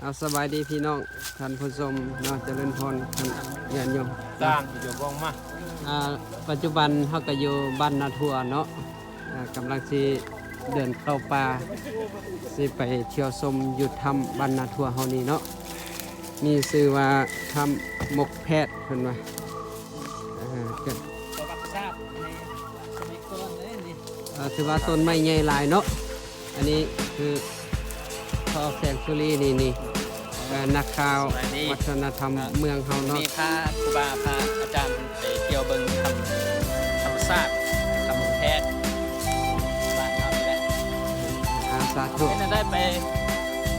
ເອົາ ສະບາຍດີພີ່ນ້ອງທ່ານຜູ້ຊົມເນາະ ຈະເລີນພອນທ່ານຍາດໂຍມ ຕາມຢູ່ວອງມາ. ອ່າ ປັດຈຸບັນເຮົາກໍຢູ່ບ້ານນາທົ່ວເນາະ ອ່າ ກຳລັງຊິເດີນເຂົ້າປ່າ ຊິໄປທ່ຽວຊົມຢູ່ຖ້ຳບ້ານນາທົ່ວເຮົານີ້ເນາະ ມີຊື່ວ່າຖ້ຳມົກແພດເພິ່ນວ່າ ເອີ ປະຫວັດສາດໃນສະໄໝກ່ອນເລີຍນີ້ ເອີ ຖືວ່າຕົ້ນໄມ້ໃຫຍ່ຫຼາຍເນາະ. ອັນນີ້ຄືພໍ່ແສງສຸລີ ນີ້ ນີ້ ເອີ ນັກຂ່າວ ສະບາຍດີ ວັດທະນະທຳ ອ່າ ເມືອງເຮົາເນາະ ນີ້ພາຄູບາພາອາຈານໄປທ່ຽວເບິ່ງຖ້ຳ ຖ້ຳສາດ ຖ້ຳແພດບ້ານເຮົານີ້ແຫຼະ. ອາ ສາທຸ ເປັນຈັ່ງໃດ ໄປ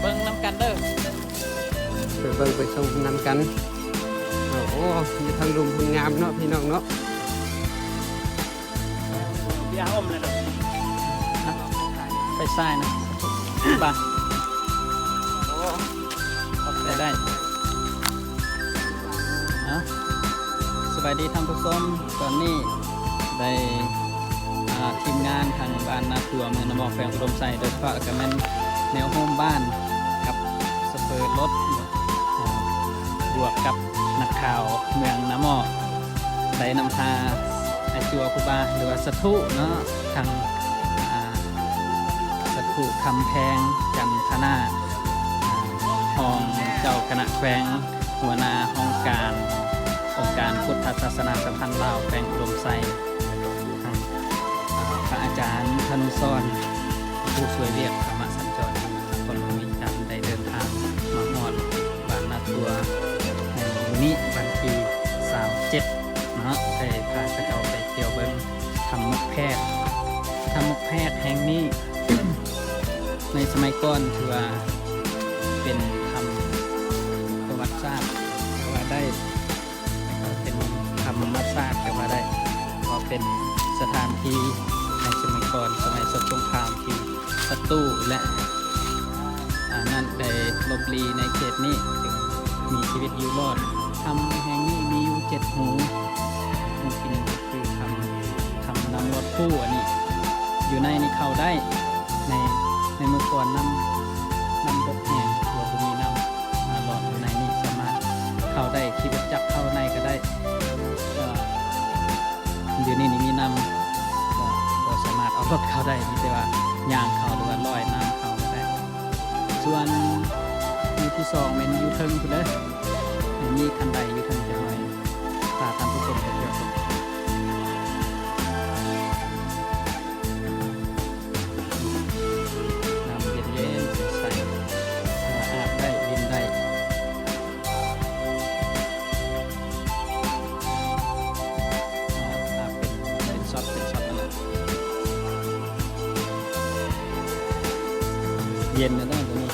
ເບິ່ງນຳກັນເດີ ໄປເບິ່ງໄປຊົມນຳກັນ. ໂອ້ ຢູ່ທາງລຸ່ມເພິ່ນງາມເນາະ ພີ່ນ້ອງເນາະ. ເບຍຫົ່ມເລີຍນະ ໄປຊ້າຍນະ ບາ ໂອ້ ຂອບໃຈ ໄດ້ ເອົ້າ ສະບາຍດີທ່ານຜູ້ຊົມ ຕອນນີ້ໄດ້ ອ່າ ທີມງານທາງບ້ານນາທົ່ວ ເມືອງນາໝໍ້ ແຂວງອຸດົມໄຊ ໂດຍສະເພາະກໍແມ່ນແນວໂຮມບ້ານກັບຊອບເຟີລົດ ອ່າ ບວກກັບນັກຂ່າວເມືອງນາໝໍ້ ໄດ້ນຳພາອາຈົວຄູບາ ຫຼືວ່າສາທຸເນາະ ທາງ ອ່າ ສາທຸຄຳແພງ ຈັນທະນາ ຮອງເຈົ້າຄະນະແຂວງ ຫົວໜ້າຫ້ອງການອົງການພຸດທະສາສະໜາສຳພັນລາວແຂວງອຸດົມໄຊ, ທາງ ອ່າ ພະອາຈານທະນຸສອນ ຜູ້ຊ່ວຍວຽກທຳມະສັນຈອນຢູ່ນະຄອນຫຼວງວຽງຈັນ ໄດ້ເດີນທາງມາຮອດບ້ານນາທົ່ວໃນມື້ນີ້ ວັນທີຊາວເຈັດເນາະ ໄດ້ພາເຂົາເຈົ້າໄປທ່ຽວເບິ່ງຖ້ຳມົກແພດ. ຖ້ຳມົກແພດແຫ່ງນີ້ ໃນສະໄໝກ່ອນຖືວ່າເປັນຖ້ຳປະຫວັດສາດກໍວ່າໄດ້ ແລ້ວກໍເປັນຖ້ຳທຳມະຊາດກໍວ່າໄດ້ ເພາະເປັນສະຖານທີ່ໃນສະໄໝກ່ອນ ສະໄໝສົງຄາມທີ່ສັດຕູ ແລະ ອັນນັ້ນໄດ້ຫຼົບຫຼີ່ໃນເຂດນີ້ ຈຶ່ງມີຊີວິດຢູ່ລອດ. ຖ້ຳແຫ່ງນີ້ມີຢູ່ເຈັດຮູ ຮູທີໜຶ່ງ ຄືຖ້ຳ ຖ້ຳນ້ຳລອດພູ ອັນນີ້ຢູ່ໃນນີ້ເຂົ້າໄດ້ ໃນ ໃນເມື່ອກ່ອນນ້ຳ ນ້ຳບົກແຫ້ງ ຫຼືວ່າບໍ່ມີນ້ຳ ອ່າ ລອດຢູ່ໃນນີ້ ສາມາດເຂົ້າໄດ້ ຂີ່ລົດຈັກເຂົ້າໃນກໍໄດ້. ເອີ ດຽວນີ້ນີ້ມີນ້ຳ ກໍບໍ່ສາມາດເອົາລົດເຂົ້າໄດ້ ມີແຕ່ວ່າຍ່າງເຂົ້າ ຫຼືວ່າລອຍນ້ຳເຂົ້າກໍໄດ້. ສ່ວນ ໝູ່ທີສອງແມ່ນຢູ່ເທິງພຸ້ນເດີ ມີຄັນໄດຢູ່ເທິງຈັກໜ້ອຍ ພາທ່ານຜູ້ຊົມໄປທ່ຽວຊົມ. ນ້ຳເຢັນໆ ໃສໆ ອາບໄດ້ ຫຼິ້ນໄດ້ ອາບເປັນ ເປັນຊັອດ ເປັນຊັອດນັ້ນແຫຼະ ເຢັນແລ້ວເນາະ ຕົວນີ້.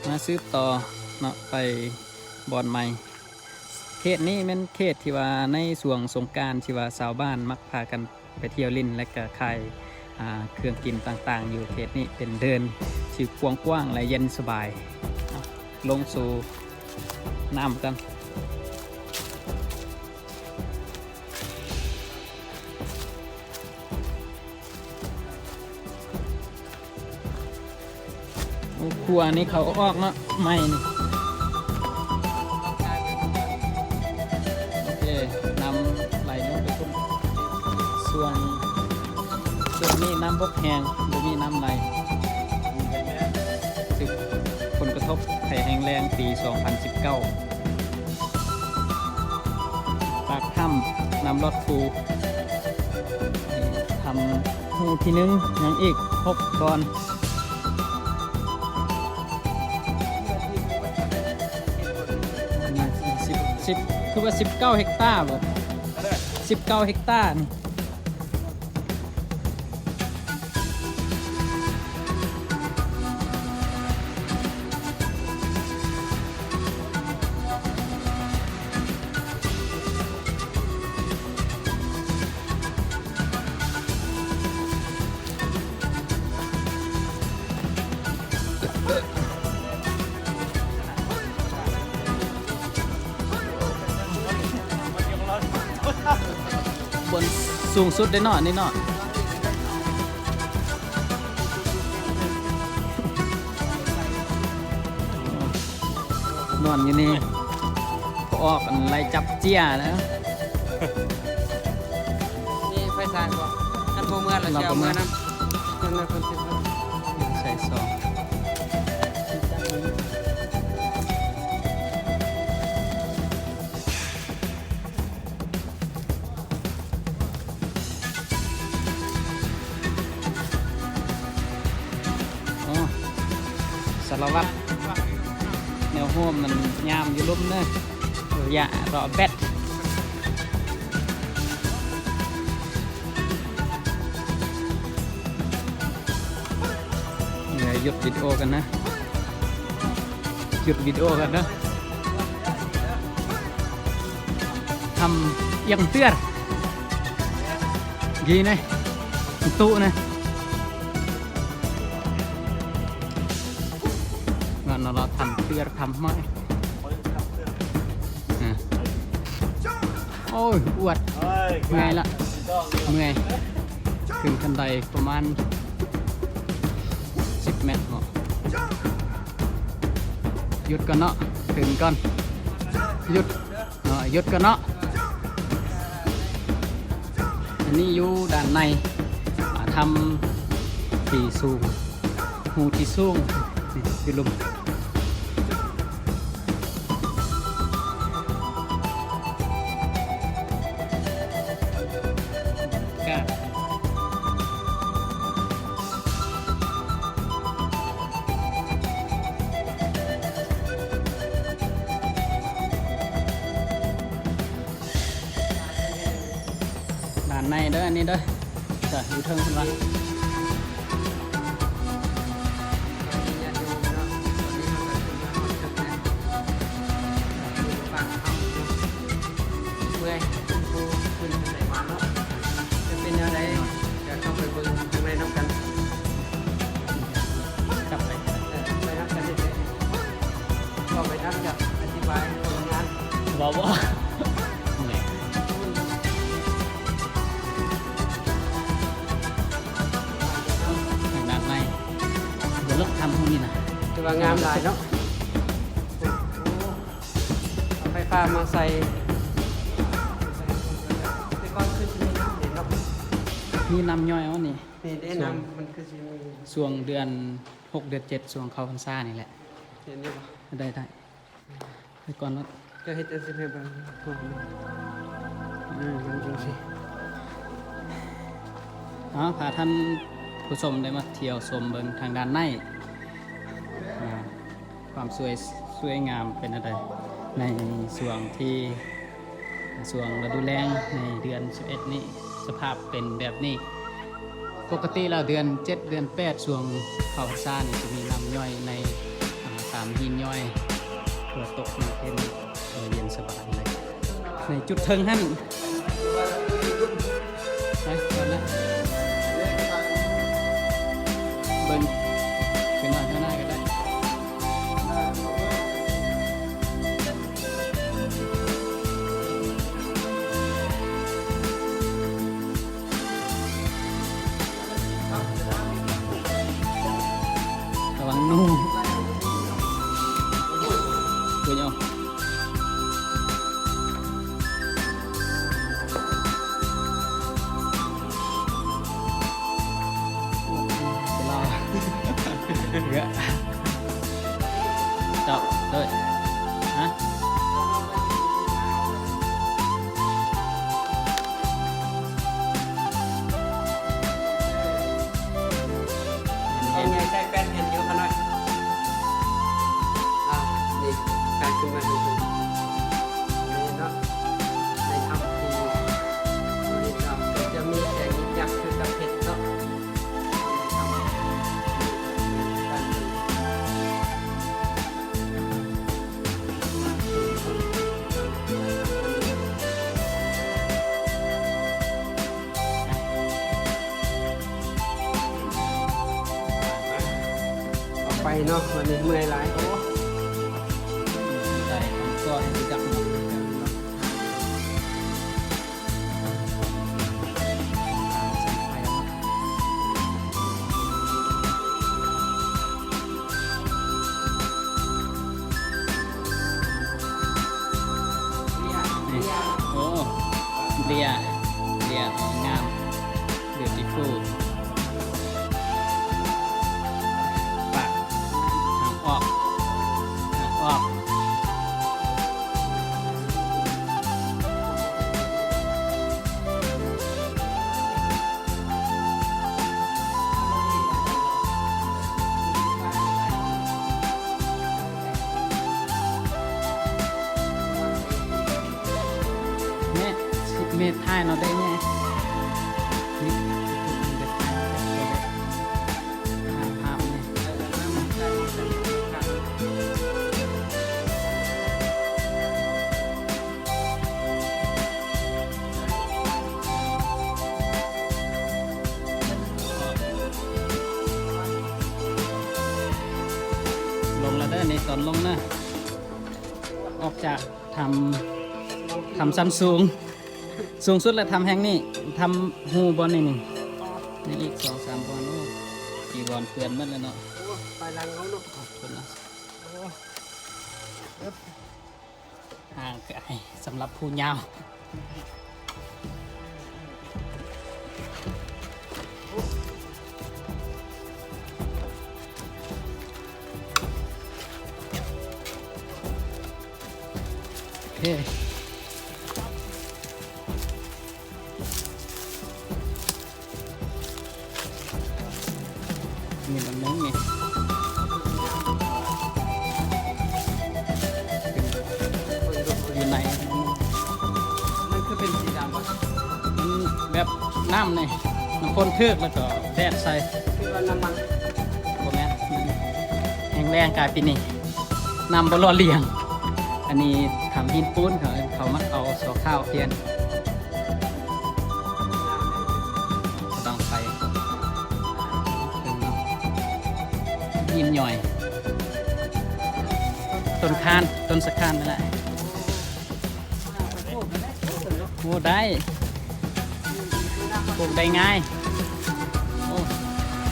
ມາສືບຕໍ່ເນາະ ໄປບ່ອນໃໝ່. ເຂດນີ້ແມ່ນເຂດທີ່ວ່າໃນຊ່ວງສົງການ ທີ່ວ່າຊາວບ້ານມັກພາກັນໄປທ່ຽວຫຼິ້ນ ແລະກະຂາຍ ອ່າ ເຄື່ອງກິນຕ່າງໆ ຢູ່ເຂດນີ້ ເປັນເດີ່ນທີ່ກວ້າງໆ ແລະເຢັນສະບາຍ. ເອົ້າ ລົງສູ່ນ້ຳກັນ. ໂອ້ ຂົວນີ້ເຂົາເອົາອອກເນາະ ໄມ້ນີ້. ໂອເຄ ນ້ຳໄຫຼລົງໄປພຸ້ນ. ຊ່ວງ ຊ່ວງນີ້ນ້ຳບົກແຫ້ງ ບໍ່ມີນ້ຳໄຫຼ ຖືກຜົນກະທົບໄພແຫ້ງແລ້ງປີສອງພັນສິບເກົ້າ. ປາກຖ້ຳນ້ຳລອດພູ ຖ້ຳຮູທີໜຶ່ງ ຍັງອີກຫົກບ່ອນ. ສິບ ສິບ ຄືວ່າສິບເກົ້າເຮັກຕາບໍ? ສິບເກົ້າເຮັກຕານີ້. ມັນຍັງລອດມາ ບ່ອນສູງສຸດເດ້ເນາະ ອັນນີ້ເນາະ. ນອນຢູ່ນີ້ ພໍອອກອັນໄລ່ຈັບເຈ້ຍນະ. ມີໄຟສາຍບໍ່? ຄັນບໍ່ເມືອລະຊິເອົາເມືອນຳ. ໃສ່ຊອງ. ອໍ ສາລະວັດ ແນວໂຮມມັນຍາມຢູ່ລຸ່ມເດີ ຢ່າເລາະແບັດ. ເອີ ຢຸດວິດີໂອກັນນະ. ຢຸດວິດີໂອກັນເດີ. ທຳອຽງເຕືອນ ກີນະ ຕຸນະ ງານເນາະ ທຳເຕືອນ ທຳໄມ້. ໂອ້ຍ ອວດ ເມື່ອຍລະ ເມື່ອຍ. ຂຶ້ນຄັນໄດປະມານສິບແມັດເນາະ. ຢຸດກ່ອນເນາະ ຂຶ້ນກ່ອນ ຢຸດເນາະ ຢຸດກ່ອນເນາະ. ອັນນີ້ຢູ່ດ້ານໃນ ອ່າ ຖ້ຳທີ່ສູງ ຮູທີ່ສູງ ນີ້ຢູ່ລຸ່ມ. ດ້ານໃນເດີ ອັນນີ້ເດີ ຈະຢູ່ເທິງພຸ້ນວ່າ. ເມື່ອຍ ຂຶ້ນພູ ຂຶ້ນໄປມາເນາະ ຈະເປັນແນວໃດ ຈະເຂົ້າໄປເບິ່ງຂ້າງໃນນຳກັນ. ຈັບໄປ ເອີ ໄປນຳກັນເລີຍ ເວົ້າໄປນຳ ຈະອະທິບາຍຜົນງານ ເວົ້າບໍ່ ເມື່ອຍ. ທາງດ້ານໃນ ເບິ່ງເລິກ ຖ້ຳພວກນີ້ນະ ຖືວ່າງາມຫຼາຍເນາະ. ເອົາໄຟຟ້າມາໃສ່ ແຕ່ກ່ອນຄືຊິມີນ້ຳເດເນາະ ມີນ້ຳຍ່ອຍເອົານີ້ ນີ້ເດ້ ນ້ຳມັນຄືຊິມີ ຊ່ວງເດືອນຫົກ ເດືອນເຈັດ ຊ່ວງເຂົ້າພັນສານີ້ແຫຼະ. ເຫັນຢູ່ບໍ່? ໄດ້ ໄດ້ ໄປກ່ອນເນາະ ຈະເຮັດຈັ່ງຊີ້ໃຫ້ເບິ່ງ ອືມ ມັນຈັ່ງຊີ້. ເອົາ ພາທ່ານຜູ້ຊົມໄດ້ມາທ່ຽວຊົມເບິ່ງທາງດ້ານໃນ ອ່າ ຄວາມສວຍ ສວຍງາມເປັນແນວໃດ ໃນຊ່ວງທີ່ ໃນຊ່ວງລະດູແລ້ງໃນເດືອນສິບເອັດນີ້ ສະພາບເປັນແບບນີ້. ປົກກະຕິແລ້ວເດືອນເຈັດ ເດືອນແປດ ຊ່ວງເຂົ້າພັນສານີ້ ຈະມີນ້ຳຍ່ອຍໃນ ອ່າ ຕາມຫີນຍ່ອຍ ເພື່ອຕົກມາເຫັນ ເອີ ເຢັນສະບາຍເລີຍ ໃນຈຸດເທິງຫັ້ນ. ໄປກ່ອນນະ ເບິ່ງຂຶ້ນມາທາງໜ້າກໍໄດ້. ລະວັງໜູ ເບິ່ງເອົາ. ເຈົ້າ ເດີ ຮະ? ເຫັນ ເຫັນ ໃຫຍ່ໃສ່ແປ້ນເຫັນຢູ່ຂ້ານ້ອຍ. ອ່າ ນີ້ ການຂຶ້ນມາ ນີ້ເນາະ ໃນຖ້ຳທີ່ເຮົາເຫັນເນາະ ກໍຈະມີແສງຍິບຍັບຄືກັບເຫັດເນາະ. ອອກໄປເນາະ ວັນນີ້ເມື່ອຍຫຼາຍ. ໂອ້ ໄດ້ຄຳສອນໃຫ້ຮູ້ຈັກເນາະ. ເລຍ ເລຍ ງາມ beautiful ປາກ ຫາງອອກ ຫາງອອກ. ແມ່ ແມ່ຖ່າຍເນາະ ໄດ້ແມ່ ນີ້ ຖ່າຍພາບນີ້. ລົງແລ້ວເດີ ນີ້ຕອນລົງນະ ອອກຈາກຖ້ຳ ຖ້ຳຊັ້ນສູງ ສູງສຸດແລ້ວຖ້ຳແຫ່ງນີ້ ຖ້ຳຮູບ່ອນນີ້ ນີ້ ນີ້ອີກສອງສາມບ່ອນ. ໂອ້ ຈີວອນເປື້ອນໝົດແລ້ວເນາະ ໂອ້ ໄປຫຼັງເຮົາເນາະ ເພິ່ນນະ. ຫ່າງໄກສຳລັບຜູ້ຍາວ. ເອີ ນີ້ມັນມຸ້ງນີ້ ຢູ່ໃນ ມັນຄືເປັນສີດຳວະ? ມັນແບບນ້ຳນີ້ ນ້ຳຝົນຖືກແລ້ວກໍແດດໃສ່ ຄືວ່ານ້ຳມັນ ບໍ່ແມ່ນ ແຫ້ງແລ້ງກາຍປີນີ້ ນ້ຳບໍ່ຫຼໍ່ລ້ຽງ. ອັນນີ້ຖ້ຳຫີນປູນ ເຂົາ ເຂົາມັກເອົາຊົ່ວຄາວປ່ຽນ. ກຳລັງໄປ ຫີນຍ່ອຍ ຕົ້ນຄານ ຕົ້ນສະຄານນັ້ນແຫຼະ. ໂອ້ ໄດ້ ປູກໄດ້ງ່າຍ. ໂອ້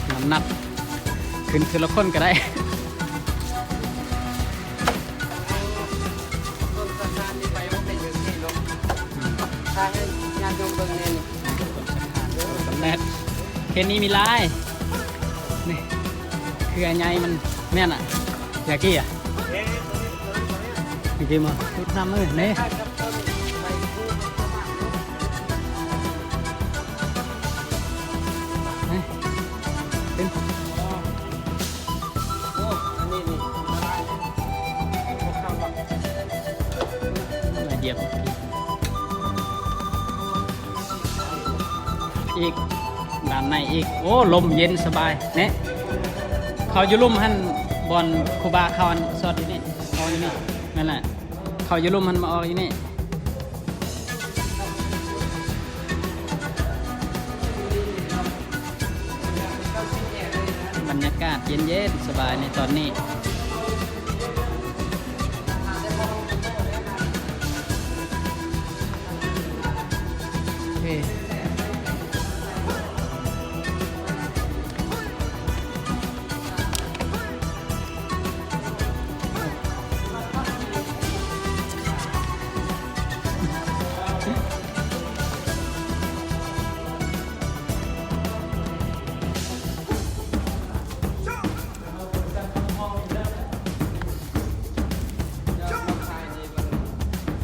ນ້ຳໜັກ ຂຶ້ນ ຂຶ້ນລະຄົນກໍໄດ້. ຕົ້ນສະຄານນີ້ໄປວ່າເປັນຈັ່ງຊີ້ເນາະ ຖ້າໃຫ້ຍາດໂຍມເບິ່ງແນ່ນີ້ ຕົ້ນສະຄານ ຕົ້ນສະແໝດ ເຂດນີ້ມີຫຼາຍ ນີ້ ເຄືອໃຫຍ່ມັນ ແມ່ນອະ ຢາກີ້ອະ ຢາກີ້ມາ ທຸດນ້ຳເອີຍ ນີ້ ນີ້ ເປັນ ໂອ້ ອັນນີ້ນີ້ ໜ້ອຍດຽວ ອີກ ດ້ານໃນອີກ. ໂອ້ ລົມເຢັນສະບາຍແນະ. ເຂົາຢູ່ລຸ່ມຫັ້ນ ບ່ອນຄູບາເຂົາອັນສອດຢູ່ນີ້ ເອົາຢູ່ນີ້ ແມ່ນແຫຼະ ເຂົາຢູ່ລຸ່ມຫັ້ນມາອອກຢູ່ນີ້. ບັນຍາກາດເຢັນໆ ສະບາຍໃນຕອນນີ້.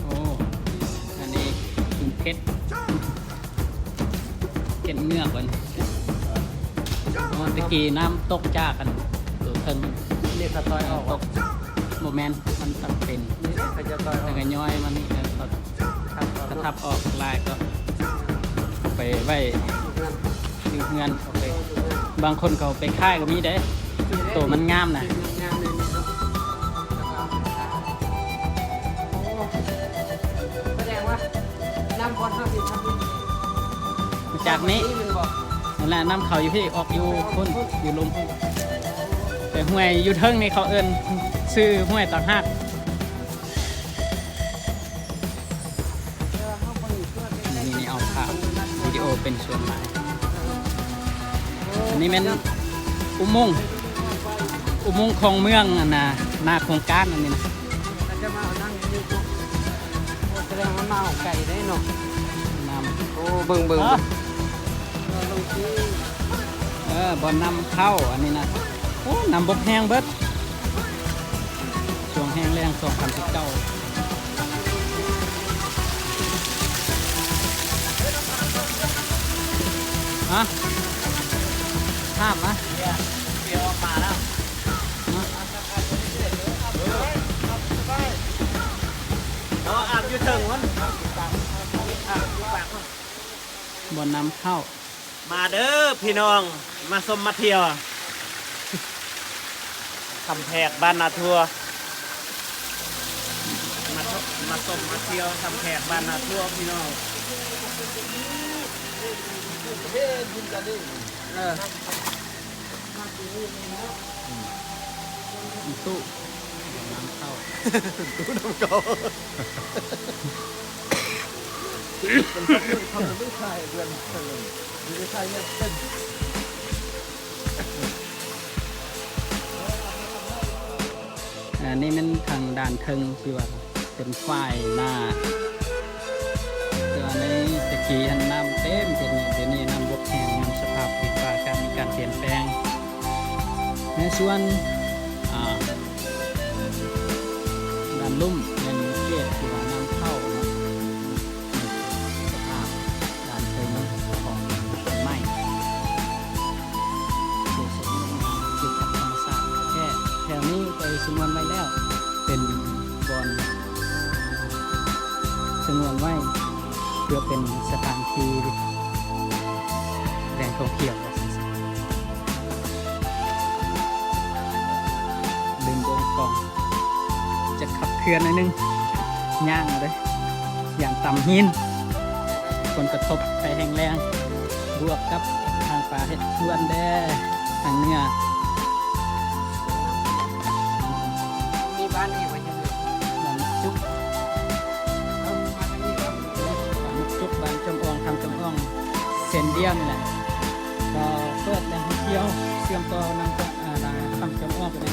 ໂອ້ ອັນນີ້ກິນເຜັດ ເຈັບເງືອກເພິ່ນ. ອໍ ຕະກີ້ນ້ຳຕົກຈາກອັນໂຕເທິງ ນີ້ເຂົາຕ່ອຍອອກ ນ້ຳຕົກ ບໍ່ແມ່ນ ມັນຕ້ອງເປັນ ນີ້ເຂົາຈະຕ່ອຍອອກ ແລ້ວກໍຍ້ອຍມານີ້ ແລ້ວກໍ ຖ້າທັບອອກຫຼາຍກໍໄປໄວ້ຢູ່ເຮືອນ. ໂອເຄ ບາງຄົນເຂົາໄປຂາຍກໍມີເດ້ ໂຕມັນງາມນະ. ໂອ້ ສະແດງວ່ານ້ຳບ່ອນເຮົາຊິທຳນີ້ ມາຈາກນີ້ ນີ້ແມ່ນບໍ່? ນັ້ນແຫຼະ ນ້ຳເຂົາຢູ່ພີ້ ອອກຢູ່ພຸ້ນ ຢູ່ລຸ່ມພຸ້ນ ແຕ່ຫ້ວຍຢູ່ເທິງນີ້ເຂົາເອີ້ນຊື່ຫ້ວຍຕາຫາກ. ນີ້ ນີ້ເອົາພາບວິດີໂອເປັນສ່ວນຫຼາຍ. ອັນນີ້ແມ່ນອຸໂມງ ອຸໂມງຂອງເມືອງອັນນາ ໜ້າໂຄງການອັນນີ້ນະ. ແສດງວ່າມາໄກເດ້ເນາະ ມາ ໂອ້ ເບິ່ງ ເບິ່ງ ເບິ່ງ ເອີ ບ່ອນນ້ຳເຂົ້າອັນນີ້ນະ. ໂອ້ ນ້ຳບົກແຫ້ງເບິດ ຊ່ວງແຫ້ງແລ້ງສອງພັນສິບເກົ້າ. ຮະ ຂ້າມມາ ເອີ ເອົາອາບຢູ່ເທິງພຸ້ນ ອາບຢູ່ປາກພຸ້ນ. ບ່ອນນ້ຳເຂົ້າ ມາເດີພີ່ນ້ອງ ມາຊົມມາທ່ຽວ ຖ້ຳແພກບ້ານນາທົ່ວ ມາ ມາຊົມມາທ່ຽວຖ້ຳແພກບ້ານນາທົ່ວພີ່ນ້ອງ. ເອີ ຕູ້ ຕູ້ນ້ຳເຂົ້າ ຕູ້ນ້ຳເຂົ້າ ມັນເປັນເລື່ອງທຳມະຊາດເດືອນ ຢູ່ໃນຊາຍແດນ. ອັນນີ້ແມ່ນທາງດ້ານເທິງທີ່ວ່າ ເປັນຝາຍໜ້າ ແຕ່ວ່າໃນແຕ່ກີ້ຫັ້ນນ້ຳເຕັມ ດຽວນີ້ ດຽວນີ້ນ້ຳບົກແຫ້ງ ຍ້ອນສະພາບດິນຟ້າອາກາດມີການປ່ຽນແປງ. ໃນສ່ວນ ອາ ດ້ານລຸ່ມແມ່ນເຂດທີ່ວ່ານ້ຳເຂົ້າເນາະ ສະພາບດ້ານເທິງຂອງຕົ້ນໄມ້ ສວຍສົດງົດງາມ ຄືກັບທຳມະຊາດແທ້. ແຖວນີ້ໄປສະຫງວນໄວ້ແລ້ວ ເປັນ ບ່ອນສະຫງວນໄວ້ ເພື່ອເປັນສະຖານທີ່ແຫຼ່ງທ່ອງທ່ຽວວ່າຊັ້ນຊະ. ເລີ່ມບົ່ງກອງ ຈະຂັບເຄື່ອນໜ້ອຍໜຶ່ງ ຍ່າງເອົາເດີ້ ຢ້ານຕຳຫີນ ຜົນກະທົບໄພແຫ້ງແລ້ງ ບວກກັບທາງປ່າເຮັດສວນແດ່ ທາງເໜືອ. ມີບ້ານອີກບໍ່? ບ້ານໝາກຈຸກ ເອີ ບ້ານນີ້ຫວາ? ບ້ານໝາກຈຸກ ບ້ານຈອມອ່ອງ ຄຳຈອມອ່ອງ ເສັ້ນດຽວນີ້ແຫຼະ ກໍເປີດແຫຼ່ງທ່ອງທ່ຽວເຊື່ອມຕໍ່ນຳ ອາ ຄຳຈອມອ່ອງໄປໃນ